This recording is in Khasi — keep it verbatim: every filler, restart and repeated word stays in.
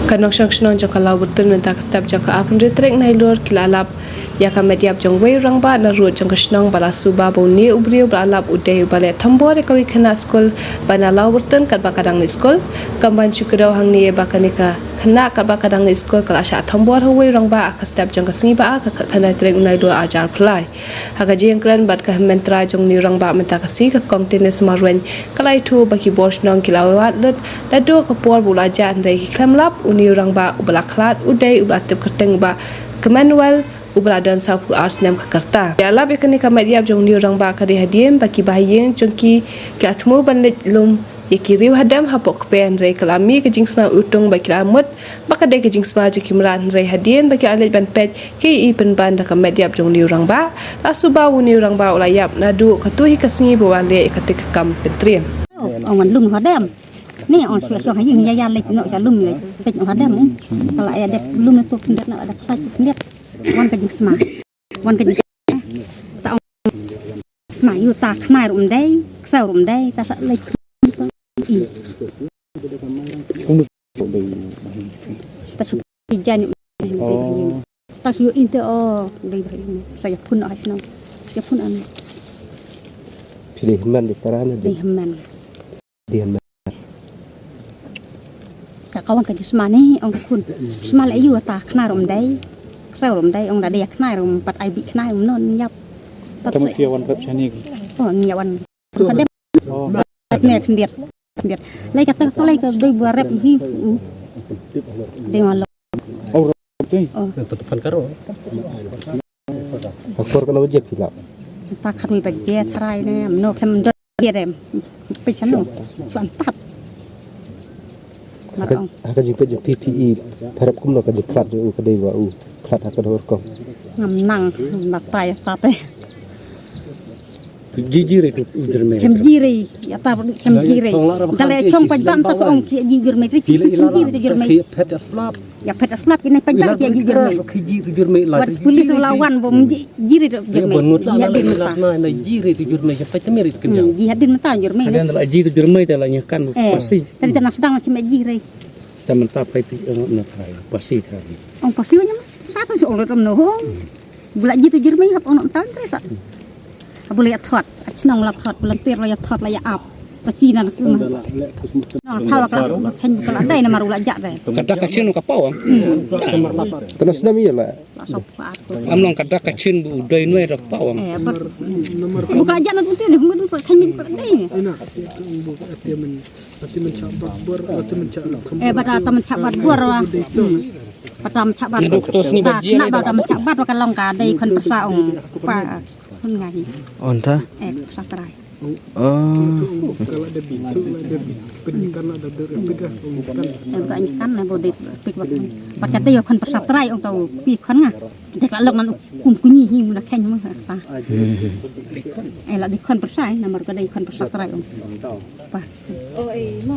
Ka nongshong shnong jong ka Lawbyrtun mynta ka step jong ka arphew hynriew tarik Nailur ki la lap ïa ka met ïap jong uwei u rangbah na rud jong ka shnong ba la suba ba une u briew ba la lap u dei uba leh thombor ïa kawei ka khynnah skul ba na Lawbyrtun katba ka dang leit skul. Kam ban shu kdew hangne ba kane ka khynnah katba ka dang leit skul ka la shah thombor ha uwei u rangbah ha ka step jong ka sngi ba ar ka khatkhyndai tarik u Nailur arhajar arphew lai. Ha ka jingkren bad ka hynmen trai jong une u rangbah mynta ka sngi, ka Kong Tenis Marwein ka la ïathuh ba ki bor shnong ki la wad lut naduh ka por ba u la jah, hynrei ki khlem lap une u rangbah uba la khlad u dei uba la tip kyrteng ba Kmenwel uba la don sawphew ar snem ka rta. Ïa lap ïa kane ka met ïap jong une u rangbah ka dei hadien ba ki bahaïing jong ki ki la thmu ban leit lum ïa ki riew hadem hapoh kper, hynrei ka la mih ka jingsma u tung ba ki la mut ba ka dei ka jingsma jong ki mrad, hynrei hadien ba ki la leit ban peit ki ïohi pynban da ka met ïap jong une u rangbah. La suba une u rangbah u la ïap naduh kato hi ka sngi ba u la leh ïa kata ka kam pyntriem. Ong wan lum hadem. Ni ong shu shu ha ïing ïa ïa leit noh sha lum leit. Peit noh hadem. Ka la ïa dep lum na tu khyndiat na la dep peit khyndiat. Wan ka jingsma. Wan ka jingsma. Ta ong sma ïa ta khnai ruh ym dei, ksew ruh ym dei, ta sa leit. Ta shu ki jan. Ta shu inte o dei ba sa ïa phun ha shnong. Sa ïa phun ane. Phi dei hynmen dei para ne dei? Dei hynmen. Dei hynmen. Ka kawan ka jingsma ne ong ka khun. Sma leh ïa ta khnai ruh ym dei. Ksew ruh ym dei, ong da dei khnai ruh ym pat ai bih khnai ruh ym non ïap. Pat. Tang shu ïa wan rep shane ki. Oh, ngi ïa wan. Ka dep. Oh. Ne khyndiat. Khyndiat. Lai kata tu lai ka dei ba rep hi. Dei ma lo. Oh, rep tu. Oh. Kata tu phan karo. Akor kano baje phi lap? Ta khatwei baje tharai ne, mano khlem jot je dem. Peit shano. Chuan tat. Mar ong. Ha ka jingpeit jong phi, phi i pharap kumno ka jingkhlad jong u, ka dei ba u khlad ha kano rukom? Ngam nang, batai tat eh. Ji ji re tu u jyrmei. Chem ji re, ïa ta chem ji re. Dale chong pa ban ta ong ki ji jyrmei, ki chem ji re tu jyrmei. Phet slap. Ïa phet slap ina pynjah ïa ji jyrmei. Wat police la wan ba ym ji, ji re jyrmei. Ji hadien mynta. Na ji re tu jyrmei, siapa temir itu kenyang. Hmm, ji hadien mynta jyrmei. Hadien la ji tu jyrmei te la nyakan pasi. Tadi ta nang sdang macam ji re. Ta mynta pai pi ong na trai pasi trai. Ong pasi nya. Sa tu ong lam no ho. Bula ji tu jyrmei hap ong na tan tre sa. Bula ïa thot, a chnong la thot, bula ntir la ïa thot la ïa ap. Ta chi na na kuma. Na thawa kala, hen kala dai na maru la jak dai. Ka dak ka chin ka pau. Kano snem ïa la? La sop ka at. Am long ka dak ka chin bu dai noi dak pau. Eh, bar. Bu kala jak na tu ti ni, hum du kan min kala dai. Eh, bata taman chak bat bor wa. Bata taman chak bat. Duk tos ni ba ji. Na bata taman chak bat wa ka long ka dei khon pyrsa ong. Pa khon ngai. On ta? Eh, pyrsa trai. Oh. Eh, ka nyi kan na bo dei pik wa. Bata dei khon pyrsa trai ong tau pi khon nga. Dei ka long nan kum kunyi hi muna khen mu ta. Eh, la dei khon pyrsa, eh, namar ka dei khon pyrsa trai ong. Pa. Oh, eh, mo.